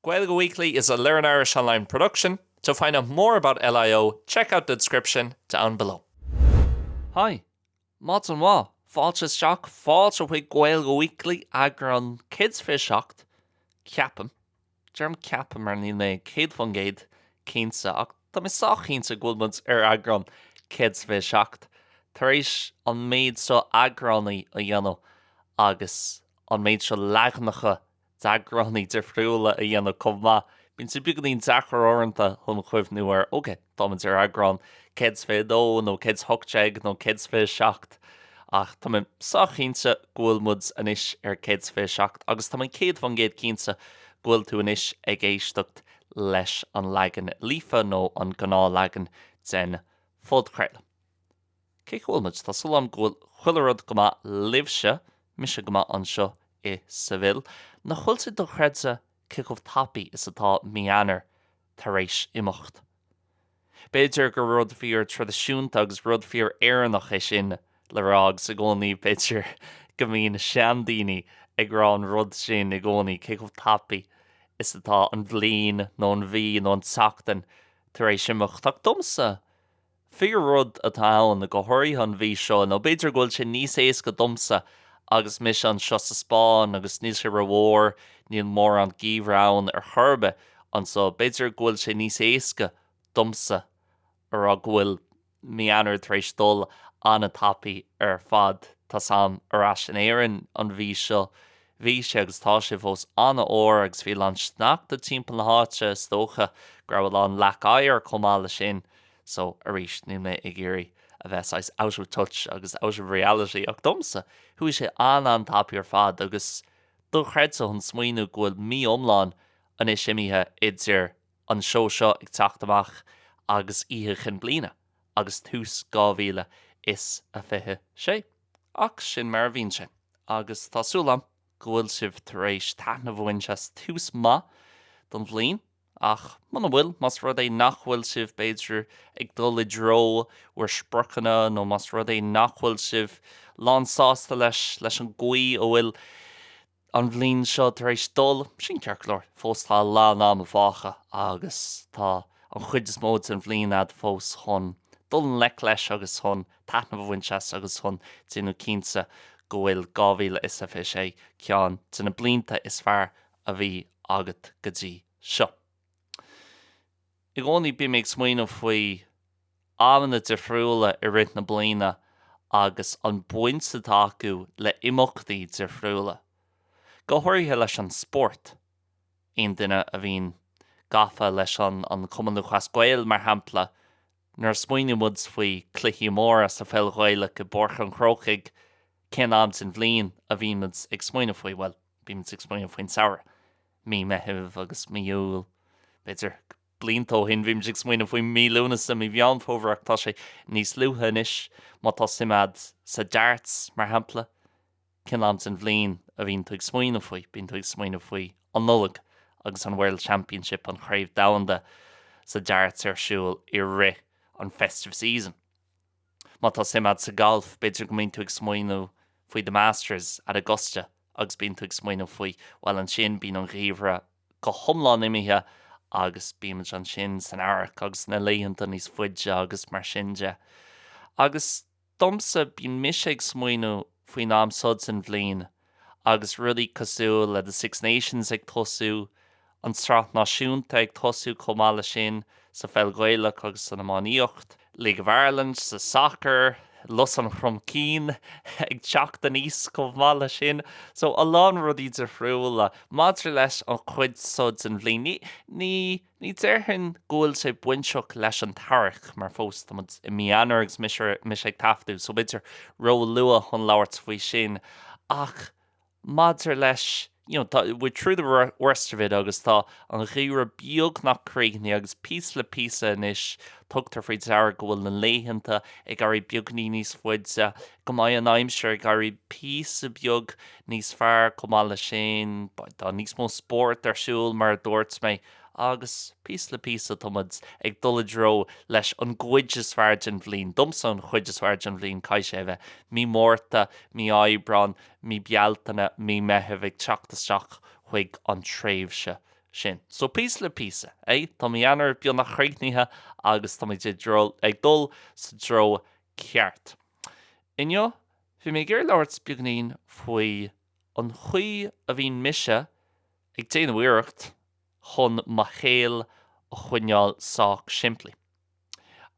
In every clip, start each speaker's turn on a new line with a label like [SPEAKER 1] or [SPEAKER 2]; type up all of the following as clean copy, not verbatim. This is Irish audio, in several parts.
[SPEAKER 1] Gaeilge Weekly is a Learn Irish Online production. To find out more about LIO, check out the description down below. Hi! Maidin mhaith! Fáilte isteach, fáilte chuig Gaeilge Weekly, eagrán 127, ceapaim. Deirim ceapaim mar níl mé 100% cinnte ach tá mé sách cinnte go bhfuil muid ar eagrán 127 tar éis an méid seo eagránaí a dhéanamh agus an méid seo leaganacha d'eagránaí difriúla a dhéanamh chomh maith. Bíonn sé beagáinín deacair uaireanta chun cuimhniú ar, ok, táimid ar eagrán 122 nó 118 nó 127 ach tá mé sách cinnte go bhfuil muid anois ar 127 agus tá mé 100% cinnte go bhfuil tú anois ag éisteacht leis an leagan líofa nó an gnáthleagan den phodchraoladh. Cén chaoi a bhfuil muid? Tá súil agam go bhfuil chuile rud go maith libhse, mise go maith anseo i Seville. Nach bhfuil sé dochreidte cé chomh tapaidh is atá mí Eanáir tar éis imeacht? B'fhéidir gur rud fíor traidisiúnta agus rud fíor Éireannach é sin le rá agus i gcónaí b'fhéidir go mbíonn seandaoine ag rá an rud sin i gcónaí, cé chomh tapaidh is atá an bhliain nó an mhí nó an tseachtain tar éis imeacht. Ach domsa, Fíor-rud atá ann, go háirithe an mhí seo, nó b'fhéidir go bhfuil sé níos éasca domsa agus mise anseo sa Spáinn agus níl sé rófhuar, níl mórán geimhreadh ann ar chor ar bith anseo, b'fhéidir go bhfuil sé níos éasca domsa a rá go bhfuil mí Eanáir tar éis dul an-tapaidh ar fad. Tá's a'm ar ais in Éirinn an mhí seo, bhí sé agus tá sé fós an-fhuar agus bhí a lán sneachta timpeall na háite, is dócha go raibh a lán leac oighir chomh maith leis sin. So, arís, níl mé ag iarraidh a bheith saghas out of touch agus out of reality ach domsa, chuaigh sé an-an-tapaidh ar fad agus dochreidte chun smaoineamh go bhfuil mí iomlán anois imithe idir an seó seo ag teacht amach agus Oíche Chinn Bliana agus tús 2026. Ach sin mar a bhíonn sé agus tá súil agam go bhfuil sibh tar éis taitneamh a bhaint as tús maith don bhliain. Ach muna bhfuil, más rud é nach bhfuil sibh, b'fhéidir, ag dul i dtreo bhur spriocanna nó más rud é nach bhfuil sibh lánsásta leis, leis an gcaoi a bhfuil an bhliain seo tar éis dul, sin ceart go leor, fós tá a lán ama fágtha agus tá an chuid is mó den bhliain a'd fós chun dul i ngleic leis agus chun taitneamh a bhaint as agus chun déanamh cinnte go bhfuil 2026 ceann de na blianta is fearr a bhí agat go dtí seo. I gcónaí bím ag smaoineamh faoi amanna difriúla i rith na bliana agus an baint atá acu le imeachtaí difriúla. Go háirithe leis an spórt. Aon duine a bhíonn gafa leis an an Cumann Lúthchleas Gael, mar shampla, nuair a smaoiníonn muid faoi cluichí móra sa pheil Ghaelach i bPáirc an Chrócaigh, cén am den bhliain a bhíonn muid ag smaoineamh faoi? Bhuel, Bímid ag smaoineamh faoin samhradh, mí Meithimh agus mí Iúil. B'fhéidir blianta ó shin bhímid ag smaoineamh faoi mí Lúnasa, mí Mheán Fómhair ach tá sé níos luaithe anois. Má tá suim a'd sa darts, mar shampla, cén am den bhliain a bhíonn tú ag smaoineamh faoi? Bíonn tú ag smaoineamh faoi an Nollaig agus an World Championship, an Chraobh Domhanda sa darts ar siúl i rith an festive season. Má tá suim a'd sa galf, b'fhéidir go mbíonn tú ag smaoineamh faoi the Masters at Augusta agus bíonn tú ag smaoineamh faoi, bhuel ansin bíonn an geimhreadh go hiomlán imithe agus bímid ansin san earrach agus na laethanta níos faide agus mar sin de. Agus domsa, bíonn mise ag smaoineamh faoin am seo den bhliain agus rudaí cosúil le The Six Nations ag tosú, an tSraith Náisiúnta ag tosú chomh maith leis sin sa pheil Ghaelach agus san iománaíocht, League of Ireland sa sacar, Lus an Chromchinn ag teacht aníos chomh maith leis sin. So a lán rudaí difriúla maidir leis an chuid seo den bhliain. Ní Ní déarfainn go bhfuil sé bainteach leis an t-earrach, mar fós tá muid i mí Eanáir agus mise mise ag taifeadadh, so b'fhéidir ró-luath chun labhairt faoi sin. Ach maidir leis, you know, tá, we're through the worst of it agus tá an geimhreadh beagnach críochnaithe agus píosa le píosa anois tugtar faoi deara go bhfuil na laethanta ag éirí beagainín níos faide, go mbeidh an aimsir ag éirí píosa beag níos fearr chomh maith leis sin, tá níos mó spórt ar siúl mar a dúirt mé agus píosa le píosa tá muid ag dul i dtreo leis an gcuid is fearr den bhliain. Domsa an chuid is fearr den bhliain caithfidh sé a bheith mí Márta, mí Aibreán, mí Bealtaine, mí Meitheamh ag teacht isteach chuig an tréimhse. sin. So píosa le píosa, eh? Tá mí Eanáir beagnach críochnaithe agus táimid ag dul sa treo ceart. Inniu, bhí mé ag iarraidh labhairt beagainín faoi an chaoi a bhíonn mise ag déanamh iarracht chun mo shaol a choinneáil sách simplí.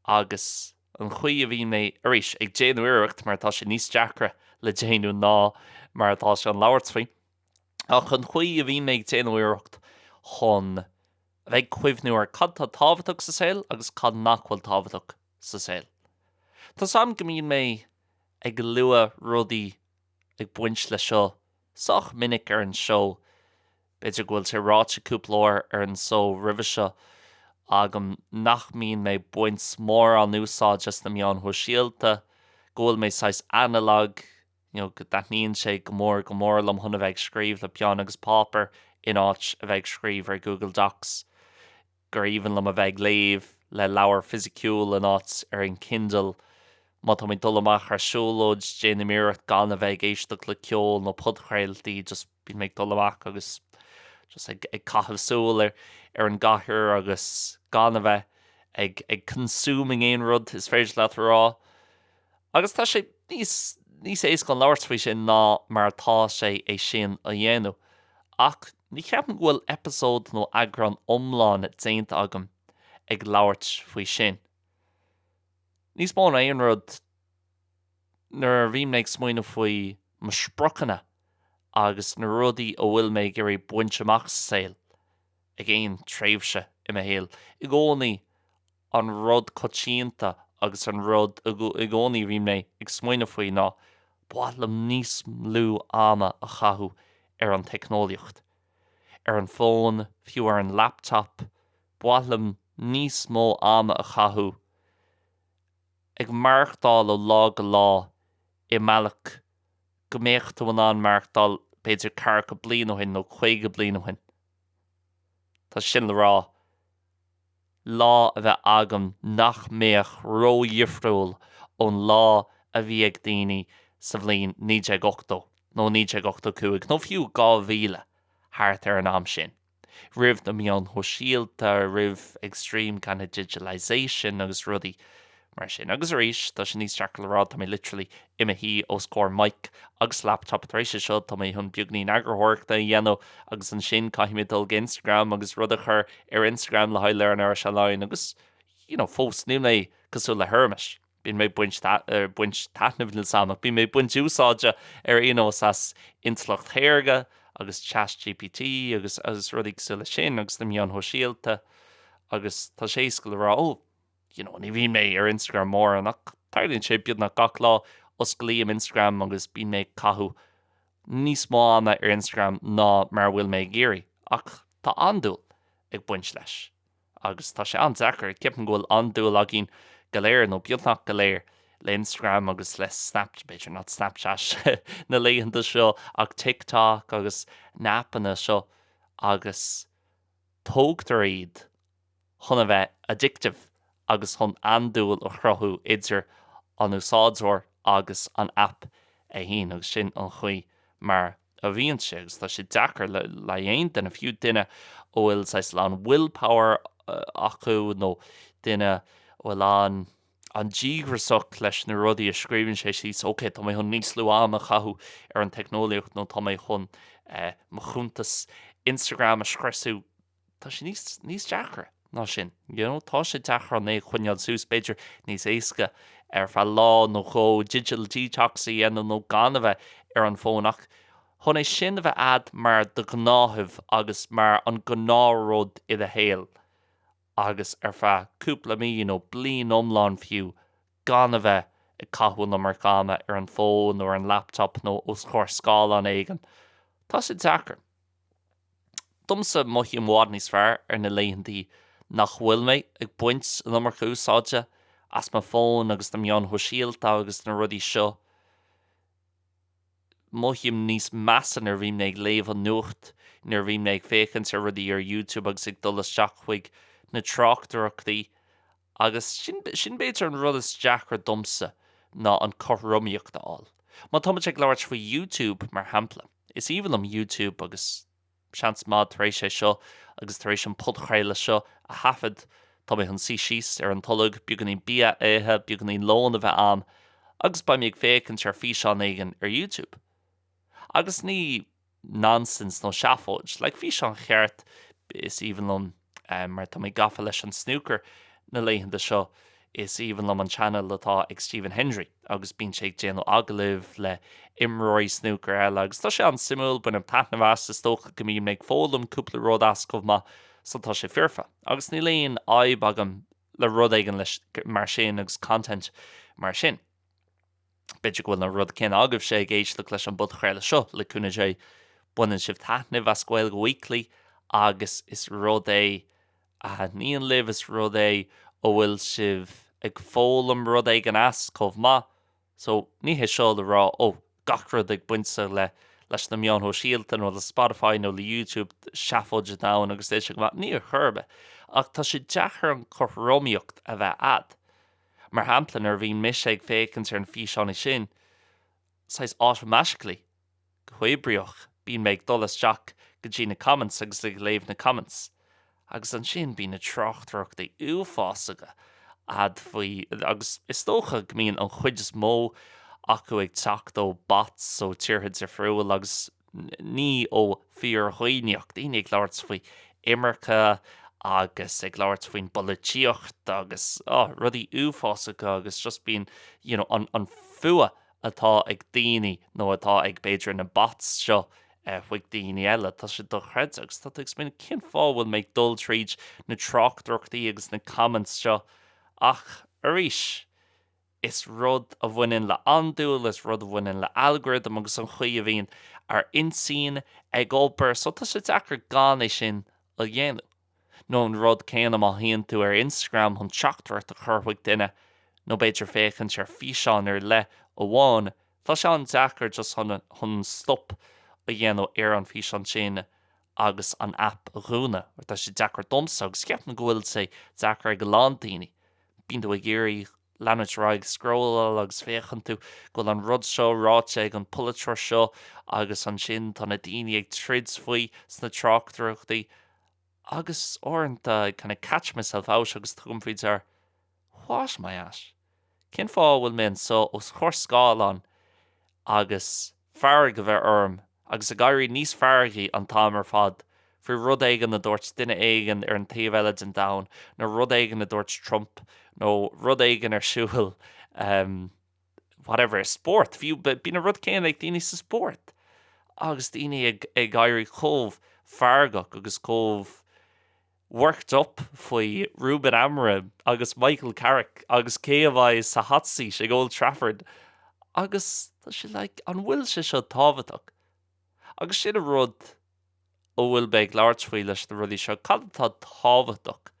[SPEAKER 1] Agus an chaoi a bhíonn mé, arís, ag déanamh iarracht mar tá sé níos deacra le déanamh ná mar atá sé chun labhairt faoi, ach an chaoi a bhíonn mé ag déanamh iarracht chun a bheith ag cuimhniú ar cad tá tábhachtach sa saol agus cad nach bhfuil tábhachtach sa saol. Tá's a'm go mbíonn mé ag lua rudaí ag baint le seo sách minic ar an seó, b'fhéidir go bhfuil sé ráite cúpla uair ar an seó roimhe seo agam nach mbíonn mé ag baint mórán úsáid as na meáin shóisialta, go bhfuil mé saghas analog, you know, go dtaitníonn sé go mór go mór liom chun a bheith ag scríobh le peann agus páipéar in áit a bheith ag scríobh ar Google Docs. gur aoibhinn liom a bheith ag léamh le leabhar fisiciúil in áit ar an Kindle. Má tá mé ag dul amach ar siúlóid, déanaim iarracht gan a bheith ag éisteacht le ceol nó podchraoltaí, just bíonn mé ag dul amach agus just ag ag caitheamh súil ar ar an gcathair agus gan a bheith ag ag consuming aon rud is féidir leat a rá. Agus tá sé níos níos éasca chun labhairt faoi sin ná mar atá sé é sin a dhéanamh. Ach ní cheapaim go bhfuil eipeasóid nó eagrán iomlán déanta agam ag labhairt faoi sin. Níos mó ná aon rud, nuair a bhíonn mé ag smaoineamh faoi mo spriocanna agus na rudaí a bhfuil mé ag iarraidh baint amach sa saol ag aon tréimhse i mo shaol, i gcónaí an rud coitianta agus an rud i gcónaí a bhíonn mé ag smaoineamh faoi ná ba mhaith liom níos lú ama a chaitheamh ar an teicneolaíocht, ar an bhfón, fiú ar an laptop, ba mhaith liom níos mó ama a chaitheamh ag maireachtáil ó lá go lá i mbealach go mbeadh tú in ann maireachtáil b'fhéidir ceathracha bliain ó shin nó 50 bliain ó shin. Tá sin le rá. lá a bheith agam nach mbeadh ródhifriúil ón lá a bhí ag daoine sa bhliain 1980 nó 1985 nó fiú 2000, thart ar an am sin, roimh na meáin shóisialta, roimh extreme kind of digitalisation agus rudaí mar sin. Agus arís, tá sé níos deacra le rá, tá mé literally i mo shuí os comhair mic agus laptop tar éis é seo, tá mé chun beagainín eagarthóireachta a dhéanamh agus ansin caithfidh mé dul go Instagram agus rud a chur ar Instagram le haghaidh Learn Irish Online agus you know fós níl mé cosúil le Hermit. Bíonn mé ag baint baint taitneamh níl 's a'm ach bíonn mé ag baint úsáide ar aon nós as intleacht shaorga agus ChatGPT agus agus rudaí cosúil leis sin agus na meáin shóisialta agus tá sé éasca le rá oh you know, ní bhíonn mé ar Instagram mórán ach tarlaíonn sé beagnach gach lá, osclaím Instagram agus bíonn mé ag caitheamh níos mó ama ar Instagram ná mar a bhfuil mé ag iarraidh. Ach tá andúil ag baint leis agus tá sé an-deacair, ceapaim go bhfuil andúil againn go léir nó beagnach go léir le Instagram agus le Snap, b'fhéidir not Snapchat na laethanta seo ach TikTok agus na aipeanna seo agus tógtar iad chun a bheith addictive agus chun andúil a chruthú idir an úsáideoir agus an aip é féin agus sin an chaoi mar a bhíonn sé agus tá sé deacair le aon duine, fiú duine a bhfuil saghas lán willpower acu nó duine a bhfuil an an-díograiseach leis na rudaí a scríobhann sé síos, ok, tá mé chun níos lú ama a chaitheamh ar an teicneolaíocht nó tá mé chun mo chuntas Instagram a scriosadh. Tá sé níos, níos deacra ná sin. You know, tá sé deacair chun é a choinneáil suas, b'fhéidir níos éasca ar feadh lá nó dhó digital detox a dhéanamh nó gan a bheith ar an bhfón ach chun é sin a bheith a'd mar do ghnáthamh agus mar an gnáthrud i do shaol agus ar feadh cúpla mí nó bliain iomlán fiú gan a bheith ag caitheamh an iomarca ama ar an bhfón nó ar an laptop nó os comhair scáileán éigin, tá sé deacair. Domsa, mothaím i bhfad níos fearr ar na laethantaí nach bhfuil mé ag baint an iomarca úsáide as mo fón agus na meáin shóisialta agus na rudaí seo. Mothaím níos measa nuair a bhíonn mé ag léamh an nuacht, nuair a bhíonn mé ag féachaint ar rudaí ar YouTube agus ag dul isteach chuig na tráchtaireachtaí agus sin, sin b'fhéidir an rud is deacra domsa ná an cothromaíocht a fháil. Má tá muid ag labhairt faoi YouTube mar shampla, Is aoibhinn liom YouTube agus. Seans maith tar éis é seo agus tar éis an podchraoladh seo a thaifead, tá mé chun suí síos ar an tolg, beagáinín bia a ithe, beagáinín lóin a bheith a'm agus beidh mé ag féachaint ar físeán éigin ar YouTube. Agus ní nonsense nó seafóid, like físeán cheart, is aoibhinn liom mar tá mé gafa leis an snooker na laethanta seo, is aoibhinn liom an channel atá ag Stephen Hendry agus bíonn sé ag déanamh agallaimh le imreoirí snooker eile agus tá sé an-suimiúil, bainim taitneamh as, is dócha go mbím ag foghlaim cúpla rud as chomh maith so tá sé foirfe. Agus níl aon fhadhb agam le rud éigin leis mar sin agus content mar sin. B'fhéidir go bhfuil an rud céanna agaibhse ag éisteacht leis an bpodchraoladh seo, le cúnamh Dé. Baineann sibh taitneamh as Gaeilge Weekly agus is rud é a thaitníonn libh, is rud é a bhfuil sibh ag foghlaim rud éigin as chomh maith. So, ní hé seo le rá, ó, gach rud ag baint le leis na meáin shóisialta nó le Spotify nó le YouTube, seafóid atá ann agus é seo go maith. Ní ar chor ar bith. Ach tá sé deacair an chothromaíocht a bheith a'd. Mar shampla, nuair a bhíonn mise ag féachaint ar na físeáin sin, saghas automatically, go huathoibríoch, bíonn mé ag dul isteach go dtí na comments agus ag léamh na comments. Agus ansin bíonn na tráchtaireachtaí uafásacha a'd faoi, agus is dócha go mbíonn an chuid is mó acu ag teacht ó bots ó tíortha difriúil agus ní ó fíor-dhaoine ach daoine ag labhairt faoi imirce agus ag labhairt faoin bpolaitíocht agus oh, rudaí uafásacha agus just bíonn you know, an, an fuath atá ag daoine nó atá ag b'fhéidir na bots seo eh, chuig daoine eile, tá sé dochreidte agus tá tú ag smaoineamh cén fáth a bhfuil mé ag dul tríd na tráchtaireachtaí agus na comments seo ach arís Is rud a bhaineann le andúil, is rud a bhaineann le algorithm agus an chaoi a bhíonn ár intinn ag obair, so tá sé deacair gan é sin a dhéanamh. Nó an rud céanna má théann tú ar Instagram chun teachtaireacht a chur chuig duine nó b'fhéidir féachaint ar físeán ar leith amháin, tá sé an-deacair just chun chun stop a dhéanamh ar an físeán sin agus an app a dhúnadh. Tá sé deacair domsa agus ceapaim go bhfuil sé deacair ag a lán daoine. Bíonn tú ag iarraidh leanúint ar aghaidh ag scrolláil agus féachann tú go bhfuil an rud seo ráite ag an polaiteoir seo agus ansin tá na daoine ag troid faoi sna tráchtaireachtaí agus uaireanta I kind of catch myself out agus tugaim faoi dear what am I at? Cén fáth a bhfuil mé anseo os comhair scáileáin agus fearg a bheith orm agus ag éirí níos feargaí an t-am ar fad faoi rud éigin a dúirt duine éigin ar an taobh eile den domhan nó rud éigin a dúirt Trump nó rud éigin ar siúl whatever, spórt, fiú bíonn an rud céanna ag daoine sa spórt agus daoine ag ag éirí chomh feargach agus chomh worked up faoi Ruben Amorim agus Michael Carrick agus cé a bheidh sa hot seat ag Old Trafford agus tá sé like an bhfuil sé seo tábhachtach? Agus sin an rud a bhfuil mé ag labhairt faoi leis na rudaí seo, cad atá tábhachtach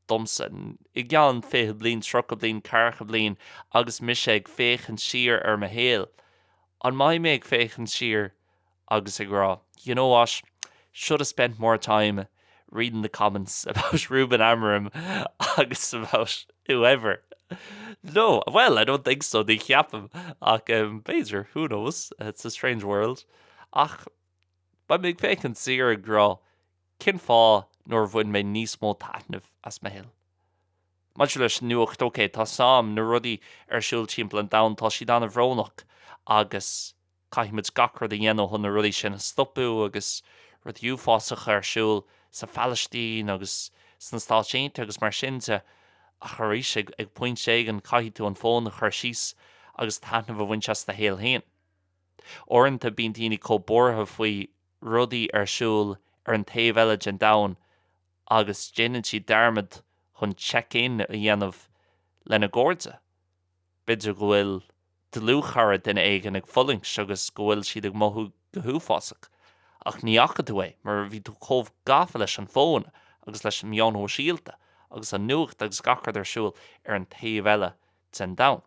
[SPEAKER 1] domsa i gceann 20 bliain, 30 bliain, 40 bliain agus mise ag féachaint siar ar mo shaol, an mbeidh mé ag féachaint siar agus ag rá, you know what, should have spent more time reading the comments about Ruben Amorim agus about whoever. No, well, I don't think so, ní cheapaim, ach um, b'fhéidir, who knows, it's a strange world. Ach beidh mé ag féachaint siar ag rá, cén fáth nár bhain mé níos mó taitneamh as mo shaol? Maidir leis an nuacht, ok, tá sam, na rudaí ar siúl timpeall an domhain, tá siad an-bhrónach agus Caithfimid gach rud a dhéanamh chun na rudaí sin a stopadh agus rudaí uafásacha ar siúl sa Phalaistín agus sna Stáit Aontaithe agus mar sin de. Ach arís, ag pointe éigin caithfidh tú an fón a chur síos agus taitneamh a bhaint as do shaol féin. Uaireanta bíonn daoine chomh buartha faoi rudaí ar siúl ar an taobh eile den domhan agus déanann siad dearmad chun check in a dhéanamh lena gcairde. B'fhéidir go bhfuil dlúthchara duine éigin ag fulaingt agus go bhfuil siad ag mothú go huafásach. Ach ní fhaca tú é mar bhí tú chomh gafa leis an bhfón agus leis na meáin shóisialta agus an nuacht agus gach rud ar siúl ar an taobh eile den domhan.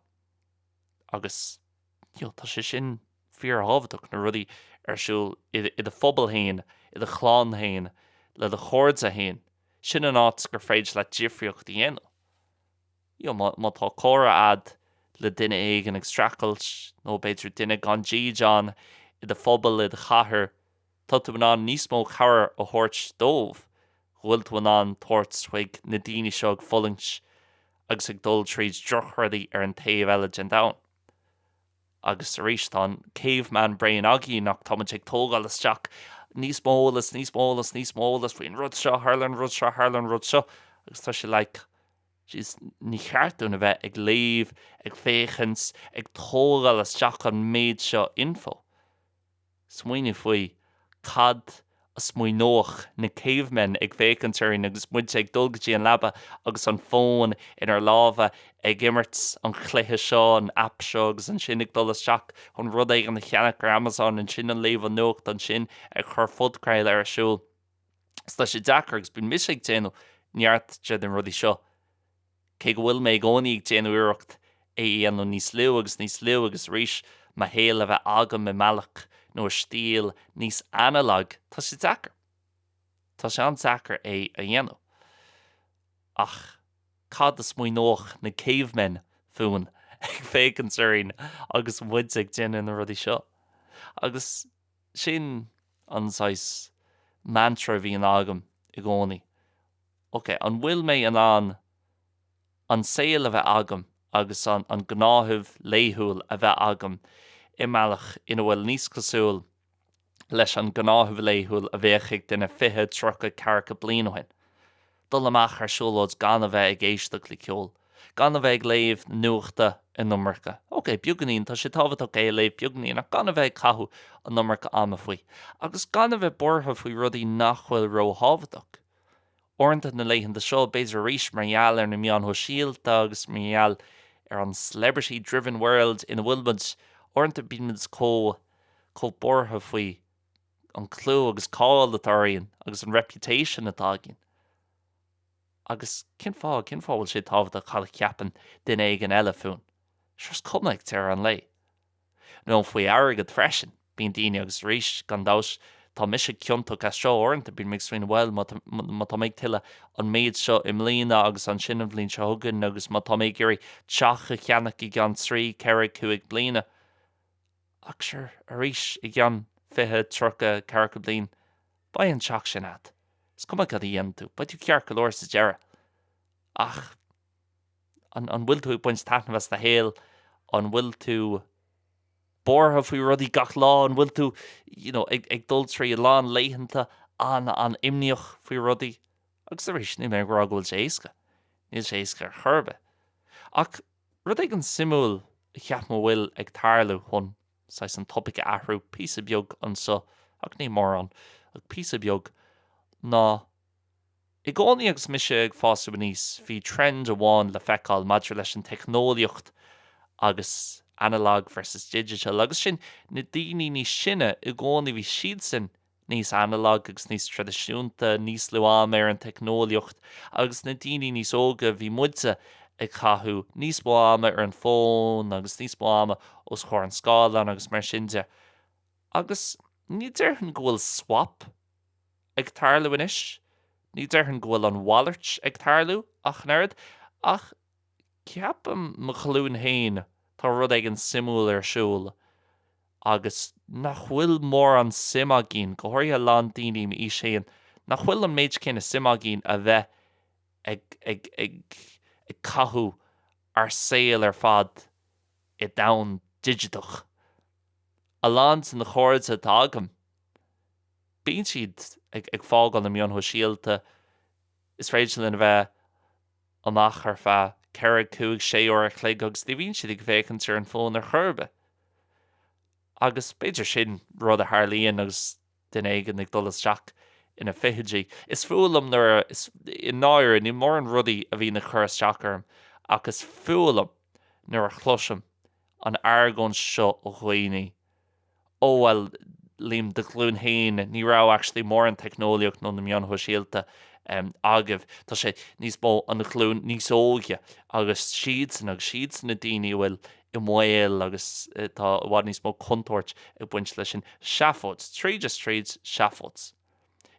[SPEAKER 1] Agus you know, tá sé sin fíorthábhachtach, na rudaí ar siúl i do phobal féin, i do chlann féin, le do chairde féin. Sin an áit gur féidir leat difríocht a dhéanamh. You know, má tá cara a'd le duine éigin ag streachailt nó b'fhéidir duine gan dídean i do phobal, i do chathair, Tá tú in ann níos mó cabhair a thabhairt dóibh go bhfuil tú in ann tabhairt chuig na daoine seo ag fulaingt agus ag dul tríd drochrudaí ar an taobh eile den domhan. Agus arís, tá an caveman brain againn ach táimid ag tógáil isteach níos mó eolas, níos mó eolas, níos mó eolas faoin rud seo, tharla an rud seo, tharla an rud seo agus tá sé like, jeez, ní cheart dúinn a bheith ag léamh, ag féachaint, ag tógáil isteach an méid seo info. Smaoinigh faoi cad a smaoineodh na cavemen ag féachaint orainn agus muid ag dul go dtí an leaba agus an fón inár lámha ag imirt an chluiche seo, an app seo agus ansin ag dul isteach chun rud éigin a cheannach ar Amazon, ansin ag léamh an nuacht, ansin ag cur phodchraoladh ar siúl. Is tá sé deacair agus bíonn mise ag déanamh neart de na rudaí seo. Cé go bhfuil mé i gcónaí ag déanamh iarracht é a dhéanamh níos lú agus níos lú agus arís mo shaol a bheith agam i mbealach nó i stíl níos analog, tá sé deacair. Tá sé an-deacair é a dhéanamh. Ach cad a smaoineodh na cavemen fúinn ag féachaint orainn agus muid ag déanamh na rudaí seo? Agus sin an saghas mantra a bhíonn agam i gcónaí. Ok, an bhfuil mé in ann an saol a bheith agam agus an an gnáthamh laethúil a bheith agam i mbealach ina bhfuil níos cosúil leis an gnáthamh laethúil a bheadh ag duine 20, 30, 40 bliain ó shin? Dul amach ar siúlóid gan a bheith ag éisteacht le ceol, gan a bheith ag léamh na nuachta an iomarca. Ok, beagáinín, tá sé tábhachtach é a léamh beagáinín ach gan a bheith ag caitheamh an iomarca ama faoi. Agus gan a bheith buartha faoi rudaí nach bhfuil róthábhachtach. Uaireanta na laethanta seo, b'fhéidir arís mar gheall ar na meáin shóisialta agus mar gheall ar an celebrity driven world ina bhfuil muid, uaireanta bíonn muid chomh, chomh buartha faoi an clú agus cáil atá orainn agus an reputation atá againn. Agus cén fáth, cén fáth a bhfuil sé tábhachtach cad a cheapann duine éigin eile fúinn? Sure is cuma ag deireadh an lae. Nó faoi airgead freisin. Bíonn daoine, agus arís, gan dabht, tá mise ciontach as seo uaireanta, bíonn mé ag smaoineamh, bhuel, má tá, má tá mé ag tuilleamh an méid seo i mbliana agus ansin an bhliain seo chugainn agus má tá mé ag iarraidh teach a cheannach i gceann trí, ceithre, cúig bliana, ach sure, arís, i gceann 20, 30, 40 bliain, beidh an teach sin agat. Is cuma cad a dhéanann tú, beidh tú ceart go leor sa deireadh. Ach. An bhfuil tú ag baint taitneamh as do shaol? An bhfuil tú buartha faoi rudaí gach lá? An bhfuil tú you know, ag, ag dul trí a lán laethanta an-an-imníoch faoi rudaí? Agus arís, níl mé ag rá go bhfuil sé éasca. Níl sé éasca ar chor ar bith. Ach rud éigin suimiúil a cheapaim a bhfuil ag tarlú chun saghas an topaic a athrú píosa beag anseo, ach ní mórán, ach píosa beag, ná I gcónaí agus mise ag fás aníos, bhí trend amháin le feiceáil maidir leis an teicneolaíocht agus analog versus digital agus sin na daoine níos sine i gcónaí bhí siadsan níos analog agus níos traidisiúnta, níos lú ama ar an teicneolaíocht agus na daoine níos óga bhí muide ag caitheamh níos mó ama ar an bhfón agus níos mó ama os comhair an scáileáin agus mar sin de. Agus ní déarfainn go bhfuil swap ag tarlú anois. Ní déarfainn go bhfuil an mhalairt ag tarlú ach an oiread, ach ceapaim mo ghlúin féin tá rud éigin suimiúil ar siúl agus nach bhfuil mórán suim againn, go háirithe a lán daoine m'aois féin, nach bhfuil an méid céanna suim againn a bheith ag, ag, ag, ag caitheamh ár saol ar fad i domhan digiteach. A lán de na cairde atá agam, Bíonn siad ag fágáil na meáin shóisialta, is féidir linn a bheith amach ar feadh 4, 5, 6 uair a chloig agus ní bhíonn siad ag féachaint ar an bhfón ar chor ar bith. Agus b'fhéidir sin rud a tharlaíonn agus duine éigin ag dul isteach ina fichidí. Is fuath liom nuair a, is, i ndáiríre, níl mórán rudaí a bhíonn ag cur isteach orm ach is fuath liom nuair a chloisim an argóint seo ó dhaoine Ó bhuel, Liam, do ghlúin féin, ní raibh actually mórán teicneolaíocht nó na meáin shóisialta agaibh. Tá sé níos mó an ghlúin níos óige agus siadsan, agus siadsan na daoine a bhfuil i mbaol agus tá i bhfad níos mó contúirt ag baint leis sin. Seafóid. Tríd is tríd, seafóid.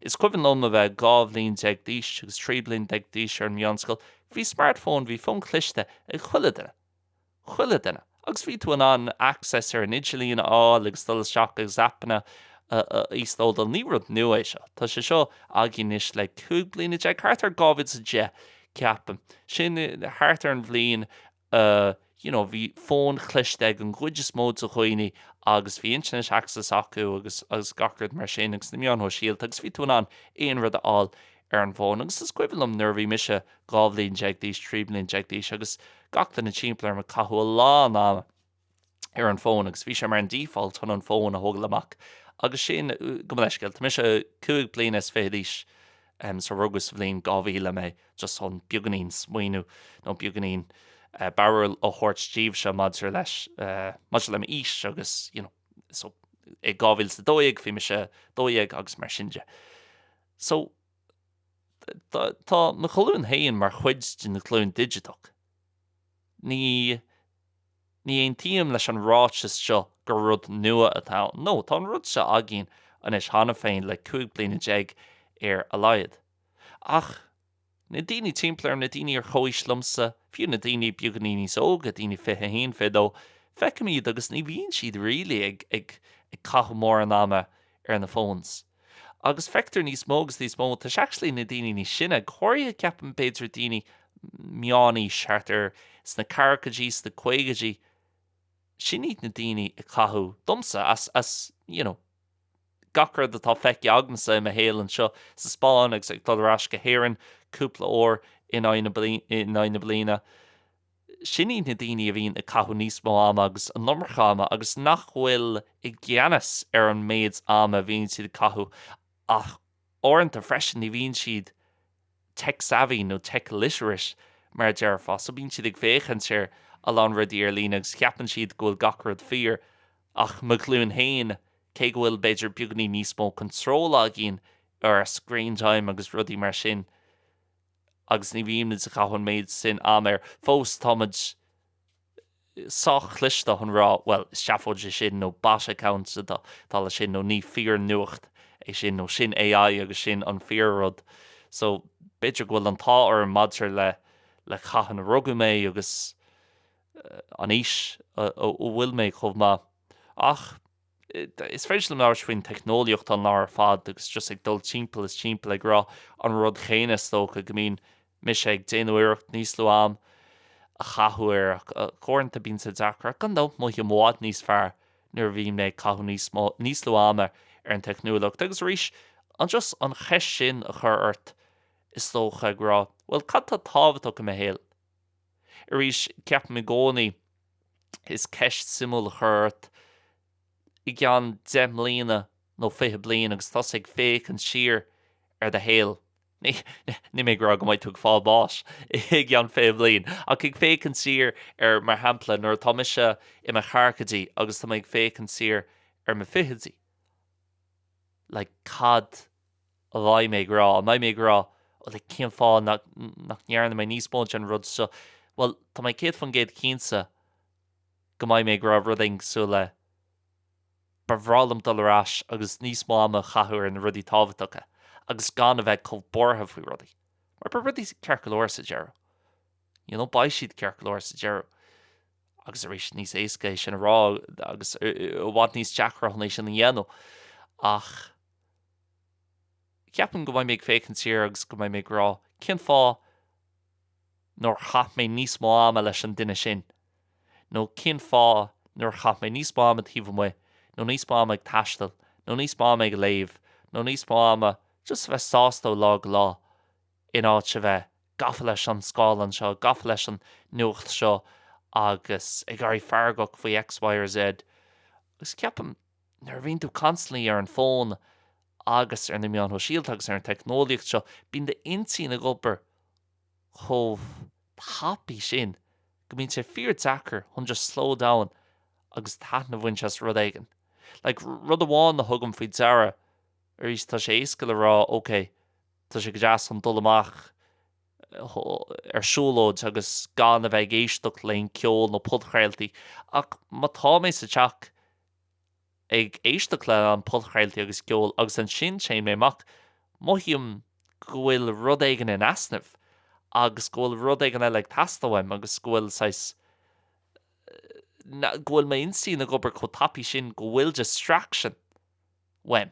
[SPEAKER 1] Is cuimhin liom a bheith 12 bhliain d'aois agus 13 bliain d'aois ar an meánscoil, bhí smartphone, bhí fón cliste ag chuile duine. chuile duine. Agus bhí tú in ann access ar an idirlíon a fháil agus dul isteach agus aipeanna A íoslódáil. Ní rud nua é seo. Tá sé seo againn anois le 15 bliana, thart ar 2010, ceapaim. Sin thart ar an bhliain a, you know, bhí fóin chliste ag an gcuid is mó de dhaoine agus bhí internet access acu agus agus gach rud mar sin agus na meáin shóisialta agus bhí tú in ann aon rud a fháil ar an bhfón. Agus is cuimhin liom nuair a bhí mise 12 bhliain d'aois, 13 bliain d'aois agus gach duine timpeall orm ag caitheamh a lán ama ar an bhfón agus bhí sé mar an default chun an fón a thógáil amach agus sin, gabh mo leithscéal, tá mise 25 bliana d'aois so rugadh sa bhliain 2000 mé just chun beagáinín smaoineamh nó beagáinín barúil a thabhairt daoibhse maidir leis, maidir le m'aois agus you know so i 2012 bhí mise 12 agus mar sin de. So tá mo ghlúin féin mar chuid den ghlúin digiteach. Ní. Ní aontaím leis an ráiteas seo gur rud nua atá ann. No, tá an rud seo againn anois cheana féin le 15 bliana ar a laghad. Ach na daoine timpeall orm, na daoine ar chomhaois liomsa, fiú na daoine beagáinín níos óga, daoine 21, 22, feicim iad agus ní bhíonn siad really ag ag ag caitheamh mórán ama ar na phones. Agus feictear níos mó agus níos mó, tá sé actually na daoine níos sine, go háirithe ceapaim b'fhéidir daoine meánaois, thart ar sna ceathrachaidí, sna caogaidí, sin iad na daoine ag caitheamh, domsa, as, as, you know, gach rud atá feicthe agamsa i mo shaol anseo sa Spáinn agus ag dul ar ais go hÉirinn cúpla uair in aghaidh na bliana. Sin iad na daoine a bhíonn ag caitheamh níos mó ama agus an iomarca ama agus nach bhfuil i gceannas ar an méid ama a bhíonn siad ag caitheamh ach uaireanta freisin ní bhíonn siad tech savvy nó tech literate mar a déarfá so bíonn siad ag féachaint ar a lán rudaí ar líne agus ceapann siad go bhfuil gach rud fíor ach mo ghlúin féin cé go bhfuil b'fhéidir beagáinín níos mó control againn ar ár screen time agus rudaí mar sin agus ní bhímid ag caitheamh an méid sin ama air. Fós, táimid sách cliste chun rá, bhuel, is seafóid é sin nó bot account atá leis sin nó ní fíor-nuacht é sin nó sin AI agus sin an fíor-rud. So, b'fhéidir go bhfuil an t-ádh orm maidir le le cathain a rugadh mé agus an aois a bhfuil mé chomh maith. Ach. Is féidir liom labhairt faoin teicneolaíocht an lá ar fad agus just ag dul timpeall is timpeall ag rá an rud chéanna is dócha go mbíonn mise ag déanamh iarracht níos lú am a chaitheamh air ach uaireanta bíonn sé deacair ach gan dabht mothaím i bhfad níos fearr nuair a bhíonn mé ag caitheamh níos mó níos lú ama ar an teicneolaíocht agus arís an just an cheist sin a chur ort is dócha ag rá bhuel cad tá tábhachtach i mo shaol? Arís ceapaim i gcónaí is ceist suimiúil a chur ort i gceann 10 mbliana nó 20 bliain agus tusa ag féachaint siar ar do shaol, níl mé ag rá go mbeidh tú ag fáil bháis i gceann 20 bliain, ach ag féachaint siar ar, mar shampla, nuair atá mise i mo cheathrachaidí agus tá mé ag féachaint siar ar mo fichidí, like cad a bheidh mé ag rá? An mbeidh mé ag rá, oh like cén fáth nach nach ndearna mé níos mó den rud seo? Bhuel, tá mé 100% cinnte go mbeidh mé ag rá rud éigin cosúil le ba bhreá liom dul ar ais agus níos mó ama a chaitheamh ar na rudaí tábhachtacha agus gan a bheith chomh buartha faoi rudaí. Mar beidh rudaí ceart go leor sa deireadh. You know, beidh siad ceart go leor sa deireadh. Agus arís, níos éasca é sin a rá agus i bhfad níos deacra chun é sin a dhéanamh. Ach ceapaim go mbeidh mé ag féachaint siar agus go mbeidh mé ag rá cén fáth nár chaith mé níos mó ama leis an duine sin? Nó cén fáth nár chaith mé níos mó ama taobh amuigh, nó níos mó ama ag taisteal, nó níos mó ama ag léamh, nó níos mó ama just a bheith sásta ó lá go lá in áit a bheith gafa leis an scáileán seo, gafa leis an nuacht seo agus ag éirí feargach faoi X, Y or Z. Agus ceapaim nuair a bhíonn tú constantly ar an bhfón agus ar na meáin shóisialta agus ar an teicneolaíocht seo, bíonn d'intinn ag obair chomh tapaidh sin go mbíonn sé fíor deacair chun just slow down agus taitneamh a bhaint as rud éigin. Like, rud amháin a thugaim faoi deara, arís tá sé éasca le rá ok, tá sé go deas chun dul amach ar siúlóid agus gan a bheith ag éisteacht le haon ceol nó podchraoltaí ach má tá mé sa teach ag éisteacht le an podchraoltaí agus ceol agus ansin téann mé amach, mothaím go bhfuil rud éigin in easnamh agus go bhfuil rud éigin eile ag teastáil uaim agus go bhfuil saghas, go bhfuil m'intinn ag obair chomh tapaidh sin go bhfuil distraction. Uaim.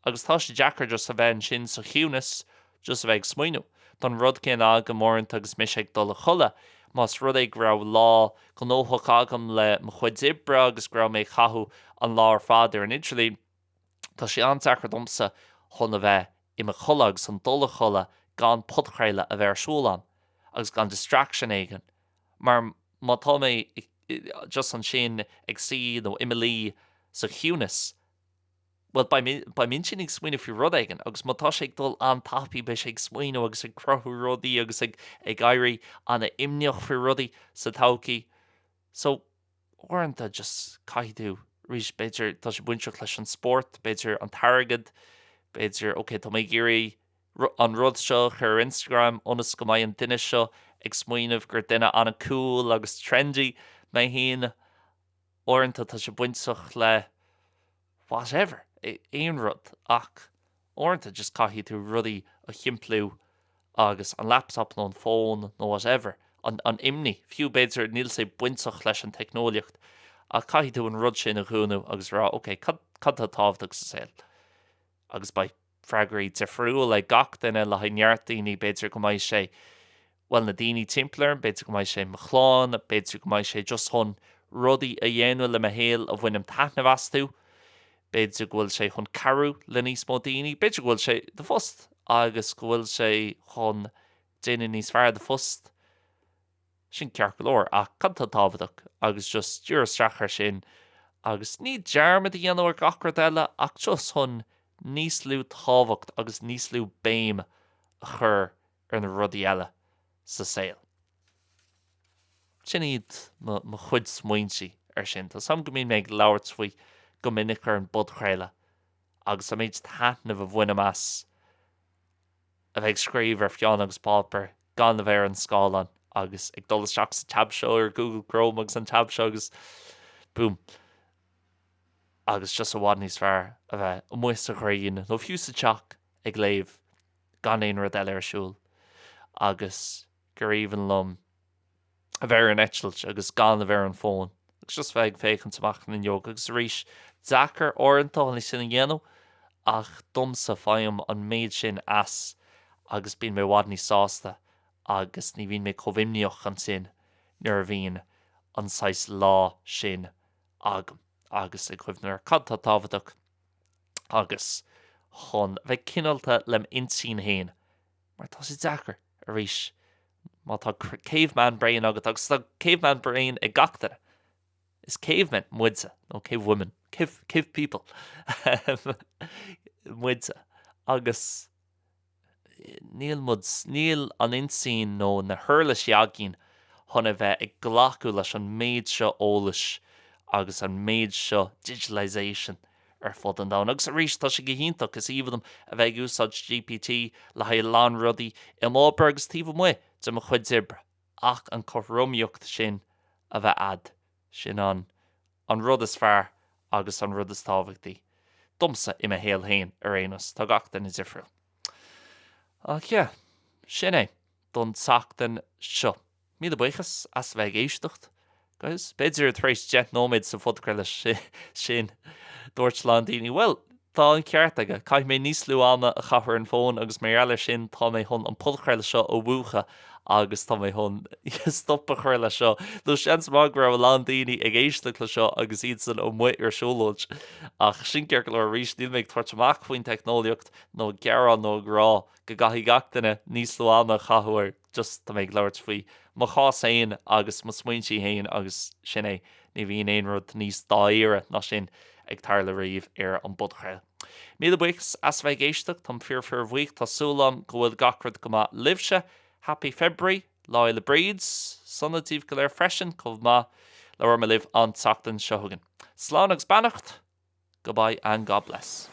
[SPEAKER 1] Agus tá sé deacair just a bheith ansin sa chiúnas, just a bheith ag smaoineamh. Tá an rud céanna agam uaireanta agus mise ag dul a chodladh. Más rud é go raibh lá gnóthach agam le mo chuid oibre agus go raibh mé ag caitheamh an lá ar fad ar an idirlíon, tá sé an-deacair domsa chun a bheith i mo chodladh agus chun dul a chodladh gan podchraoladh a bheith ar siúl a'm agus gan distraction éigin. Mar má tá mé just ansin ag suí nó i mo luí sa chiúnas, bhuel, beidh m'intinn ag smaoineamh faoi rud éigin agus má tá sé ag dul an-tapaidh, beidh sé ag smaoineamh agus ag cruthú rudaí agus ag éirí an-imníoch faoi rudaí sa todhchaí. So, uaireanta just caithfidh tú, arís, b'fhéidir tá sé bainteach leis an spórt, b'fhéidir an t-airgead, b'fhéidir, ok, tá mé ag iarraidh an rud seo a chur ar Instagram ionas go mbeidh an duine seo ag smaoineamh gur duine an-cool agus trendy mé féin. Uaireanta tá sé bainteach le whatever, aon rud ach uaireanta just caithfidh tú rudaí a shimpliú agus an laptop nó an fón nó whatever, an an imní, fiú b'fhéidir níl sé bainteach leis an teicneolaíocht ach caithfidh tú an rud sin a dhúnadh agus rá ok, cad cad atá tábhachtach sa saol? Agus beidh freagraí difriúil ag gach duine le haghaidh neart daoine, b'fhéidir go mbeidh sé, bhuel, na daoine timpeall orm, b'fhéidir go mbeidh sé mo chlann, b'fhéidir go mbeidh sé just chun rudaí a dhéanamh le mo shaol a bhainim taitneamh astu, b'fhéidir go bhfuil sé chun cabhrú le níos mó daoine, b'fhéidir go bhfuil sé do phost agus go bhfuil sé chun déanamh níos fearr do phost. Sin ceart go leor, ach cad atá tábhachtach? Agus just díriú isteach ar sin agus ní dearmad a dhéanamh ar gach rud eile ach just chun níos lú tábhacht agus níos lú béim a chur ar na rudaí eile sa saol. Sin iad mo chuid smaointe ar sin. Tá 's a'm go mbíonn mé ag labhairt faoi go minic ar an bpodchraoladh agus an méid taitneamh a bhainim as a bheith ag scríobh ar pheann agus páipéar gan a bheith ar an scáileán agus ag dul isteach sa tab seo ar Google Chrome agus an tab seo agus boom agus just i bhfad níos fearr a bheith amuigh sa ghrian nó fiú sa teach ag léamh gan aon rud eile ar siúl agus gur aoibhinn liom a bheith ar an eitilt agus gan a bheith ar an bhfón agus just bheith ag féachaint amach an fhuinneog agus arís, deacair uaireanta chun é sin a dhéanamh ach domsa faighim an méid sin as agus bíonn mé i bhfad níos sásta agus ní bhíonn mé chomh imníoch ansin nuair a bhíonn an saghas lá sin agam agus ag cuimhneamh ar cad atá tábhachtach agus chun bheith cineálta lem intinn féin mar tá sé deacair arís Má tá caveman brain agat, agus tá caveman brain ag gach duine, is cavemen muide, nó cavewomen, cave, cave people muide, agus níl muid, níl an intinn nó na huirlisí againn chun a bheith ag glacadh leis an méid seo eolais agus an méid seo digitalisation ar fud an domhain. Agus arís, tá sé go hiontach, is aoibhinn liom a bheith ag úsáid GPT le haghaidh a lán rudaí i m'obair agus taobh amuigh de mo chuid oibre, ach an cothromaíocht sin a bheith a'd, sin an an rud is fearr agus an rud is tábhachtaí domsa i mo shaol féin ar aon nós. Tá gach duine difriúil. Ach yeah, sin é don tseachtain seo. Míle buíochas as a bheith ag éisteacht, guys. B'fhéidir tar éis 10 nóiméad sa phodchraoladh sin, dúirt a lán daoine, bhuel, tá an ceart aige, caithfidh mé níos lú ama a chaitheamh ar an bhfón agus mar gheall air sin tá mé chun an podchraoladh seo a mhúchadh agus tá mé chun stop a chur leis seo. Nó seans maith go raibh a lán daoine ag éisteacht le seo agus iadsan amuigh ar siúlóid. Ach sin ceart go leor arís, níl mé ag tabhairt amach faoin teicneolaíocht nó ag gearán nó ag rá go gcaithfidh gach duine níos lú ama a chaitheamh air. Just tá mé ag labhairt faoi mo chás féin agus mo smaointí féin agus sin é, ní bhíonn aon rud níos dáiríre ná sin ag tarlú riamh ar an bpodchraoladh. Míle buíochas as a bheith ag éisteacht, táim fíor fíor bhuíoch, tá súil agam go bhfuil gach rud go maith libhse. Happy February, Lá Fhéile Bríd sona daoibh go léir freisin, chomh maith. Labhróidh mé libh an tseachtain seo chugainn. Slán agus beannacht, goodbye and God bless.